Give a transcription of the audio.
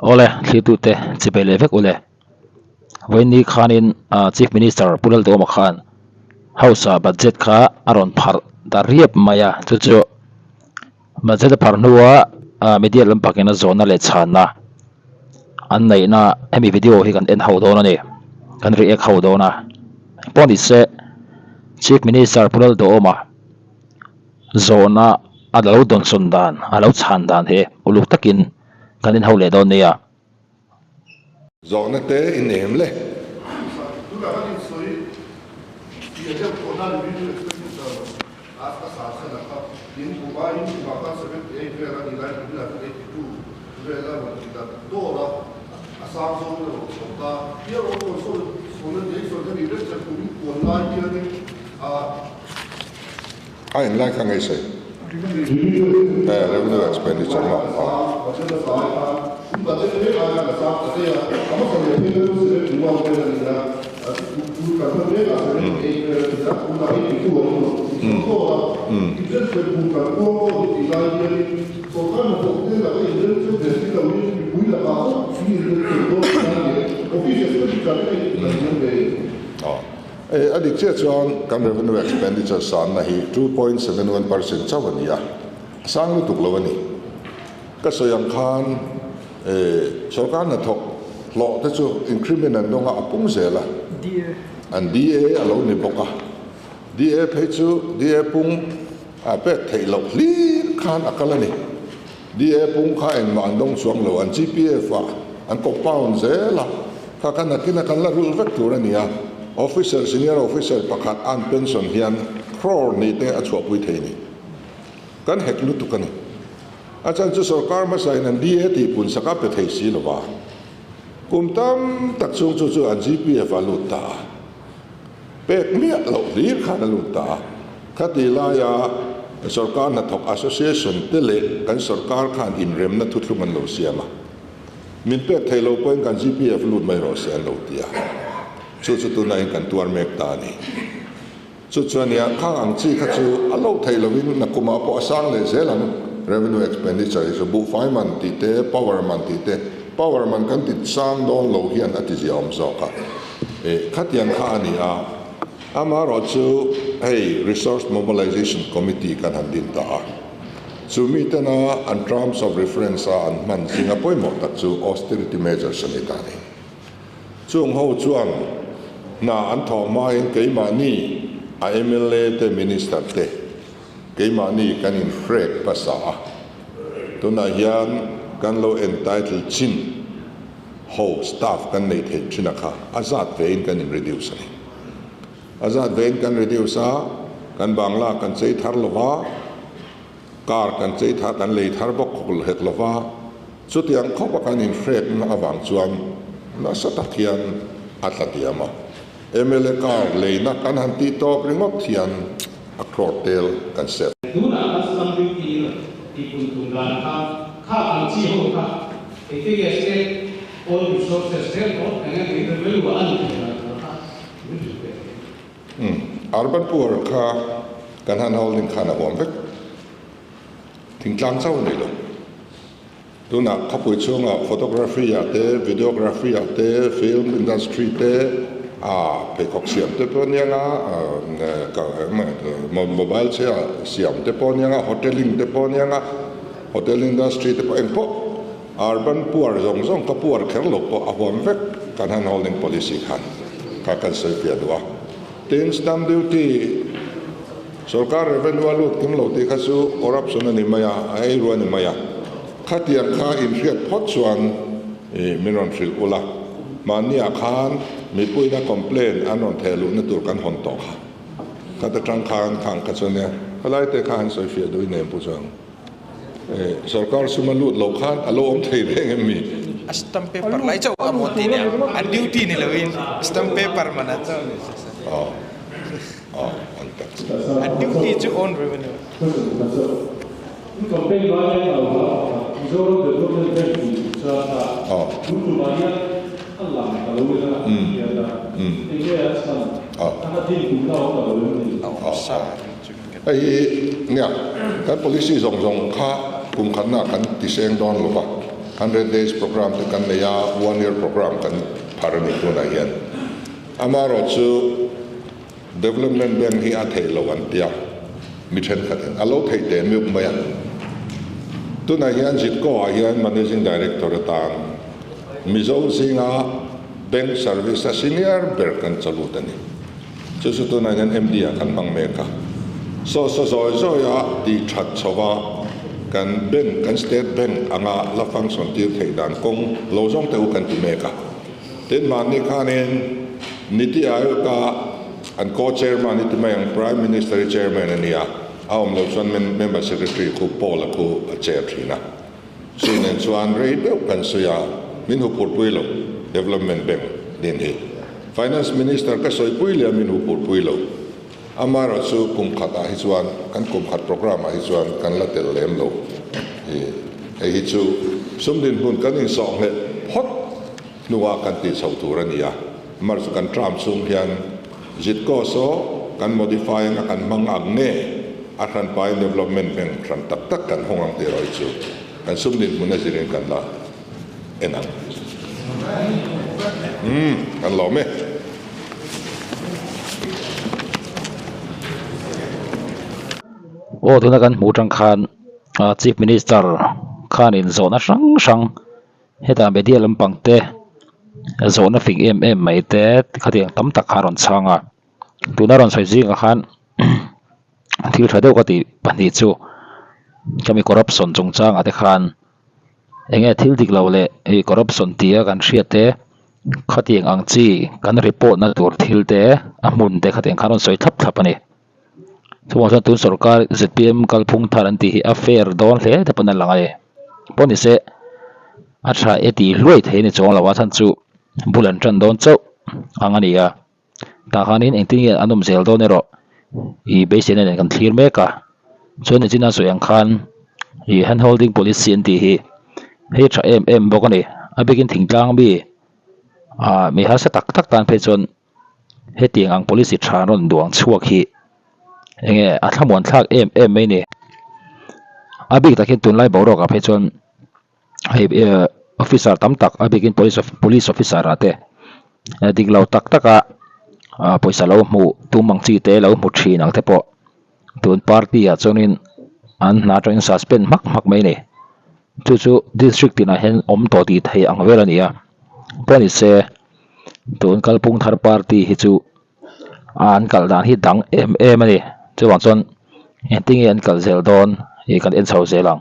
Awle, thlirtute chipei leh vek ule. Vawiinni khanin Chief Minister Pu Lalduhawma khan House-ah budget kha a rawn pharh ta riap mai a, chu chu budget a pharh hnua media lam pakin a zawhna leh chhanna an neihna hemi video hi kan en ho dawn a ni, kan react ho dawn a. Pawh ni se Chief Minister Pu Lalduhawma zawhna a lo dawnsawn dan, a lo chhan dan hi uluk takin kan inho leh dawn nia. Zawhna te i nem le. A englai kha ngei sawi. Revenue expenditure maw? A dik chiah chuan kan revenue expenditure sanna hi 2.71% chauh a ni a, a sang lutuk lo a ni. Ka sawi ang khan sorkar hnathawk hlawh te chu increment an dawng a, a pung zel a, an DA a lo ni bawk a, DA phei chu DA pung a pek theih loh hlir khan a kal a ni. DA pung kha engmah an dawng chuang lo, an GPF ah an compound zel a, kha kha nakin a kan la rulh vek tur a ni a, officer, senior officer pakhat an pension hian crore nih te a chhuahpui thei ni. Kan hek lutuk a ni. A chan chu sorkar hmasa in an DA tih pun sak a pe thei si lova, kum tam tak chhung chu chu an GPF ah lut ta a, Pek miah loh hlir khan a lut ta a. Khati laia sorkar hnathawk association te leh kan sorkar khan inremna thuthlung an lo siam a. Min pek theih loh pawhin kan GPF lut mai rawh se an lo ti a. Chu chu tunah hian kan tuar mek ta a ni. Chu chuan nia khang ang chi kha chu a loh theih lovin nakumah pawh a sang leh zel ang. Revenue expenditure hi chu buhfai man tih te, power man tih te, power man kan ti sang dawn lo hian a ti ziaawm zawk a. Eh, khatiang kha a ni a, amaherawh chu hei Resource Mobilization Committee kan han din ta a, chu mitena an terms of reference a an hman zinga pawimawh tak chu austerity measures a ni ta a ni. Chung ho chuan hna an thawh hmain keimahni a mla te minister te keimahni kan inhrek hmasa a, tunah hian kan lo entitle chin. Ho staff kan neih theih thin a kha a zat ve in kan in reduce a ni. A zat ve in kan reduce a, kan bangla kan chei thar lo va, car kan chei thar kan lei thar bawk khawk hek lo va, chutiang khawp a kan in hrek na avang chuan nasa tak hian a tla diam a. Mla car leina kan han tih tawp ringawt hian a crore tel kan save. Tunah kan stamp duty in tihpun tum dan kha kha ang chi ho kha Engtinge state own resources zel pawh eng eng in revenue a ni thei dan tur kha min hrilh ve thei. Umm urban poor kha kan han holding khan a huam vek. Thingtlang chauh a ni lo. Tunah khawpui chhungah photography ah te, videography ah te, film industry te, ah pheikhawk siam te pawh aniang a, mobile chhia siam te pawh aniang a, hoteling te pawh aniang a, Hotel industry te pawh engpawh urban poor zawng zawng ka poor kher lo pawh a huam vek kan han holding policy khan kha kan sawi fiah duh a. Tin, stamp duty sorkar revenue a lut kim lo tih kha chu corruption a ni mai a, a eiru a ni mai a. Khatiang kha inhriat phawt chuan ih min rawn hrilh ula, mahniah khan mipuina complaint an rawn theh luhna tur kan hawn tawh kha. Khat atang khan khang kha chuan nia helai te kha han sawi fiah duh i nem pu chuang. Sorkar sum a lut loh khan a lo awm thei reng em mi? A stamp paper lai chauh a maw tih nia, a duty ni loin stamp paper man a chauh ni se. Aw, aw, an tak chu. A duty chu own revenue. Aw. Aw. Hei hi nia, kan policy zawng zawng kha kum khatna kan ti seng dawn lo va. 100 days program te kan nei a, one year program kan phar a ni tunah hian. Amaherawhchu Development Bank hi a theih loh an tia, mi thenkhatin a lo theih teh miuk mai a. Tunah hian Zitko ah hian Managing Director atan Mizo zinga Bank Service a senior ber kan chalut a ni. Chu chu tunah hian MD ah kan hmang mek a. Saw saw zawi zawi a tih that chho a, kan bank, kan state bank anga la function tir theih dan kawng lo zawng te u kan ti mek a. Tin mahni khanin Niti Aayog a an co-chairman i ti mai ang, Prime Minister i chairman a nia, a awm loh chuan member secretary khu Paul a khu a chair thin a. Chu nen chuan rei deuh kan sawi a, min huphurpui lo, Development Bank din hi. Finance Minister ka sawipui leh a min huphurpui lo. Amaherawhchu kum khat ah hi chuan, kan kum khat programme ah hi chuan kan la tel lem lo. Hei hi chu sum dinhmun kan insawh ngheh phawt hnuah kan tih chho tur a ni a. Amaherawhchu kan term chhung hian Zitko saw kan modify anga kan hmang ang nge a hranpain Development Bank hran tak tak kan hawng ang tih erawh hi chu kan sum dinhmun a zirin kan la en ang. Umm kan lawm e. Aw tuna kan hmuh tang khan Chief Minister khanin zawhna hrang hrang Hetah media lampang te zawhna fing em em mai te khatiang tam tak kha a rawn chhang a tuna rawn sawi zingah khan thil tha deuh ka tih pahnih chu khami corruption chungchangah te khan eng nge thil dik lo leh ih corruption tia kan hriat te khatiang ang chi kan report na tur thil te a hmun te khatiang khan a rawn sawi thlap thlap a ni. Chuvang chuan tun sorkar zpm kalphung thar an tih hi a fair dawn hle te pawn a lang a ni. Pawh ni se a tha e tih hluai thei a ni chuang lo a chhan chu bul an tan dawn chauh ang a ni a. Tah khanin engtin nge an awm zel dawn erawh ih beiseina nen kan thlir mek a. Chuan nichina sawi ang khan ih hand holding policy an tih hi hei a tha em em bawk a ni. A bikin thingtlang mi ah mi harsa tak tak tan phei chuan Hetiang ang policy tha an rawn duang chhuak hi enge a thlamuan thlak em em mai ni. A bik tak hian tunlai boruak ah phei chuan hei eh officer tam tak a bikin police police officer ah te dik lo tak tak a ah pawisa lo hmuh tum ang chi te lo hmu thin ang te pawh tun party ah chuanin an hna atangin suspend hmak hmak mai ni. Chu chu district tinah hian awm tawh tih theih ang vel a ni a pawh ni se. Tun kalpung thar party hi chu an kal dan hi dang em em a ni chuvang chuan engtin nge an kal zel dawn tih kan en chho zel ang.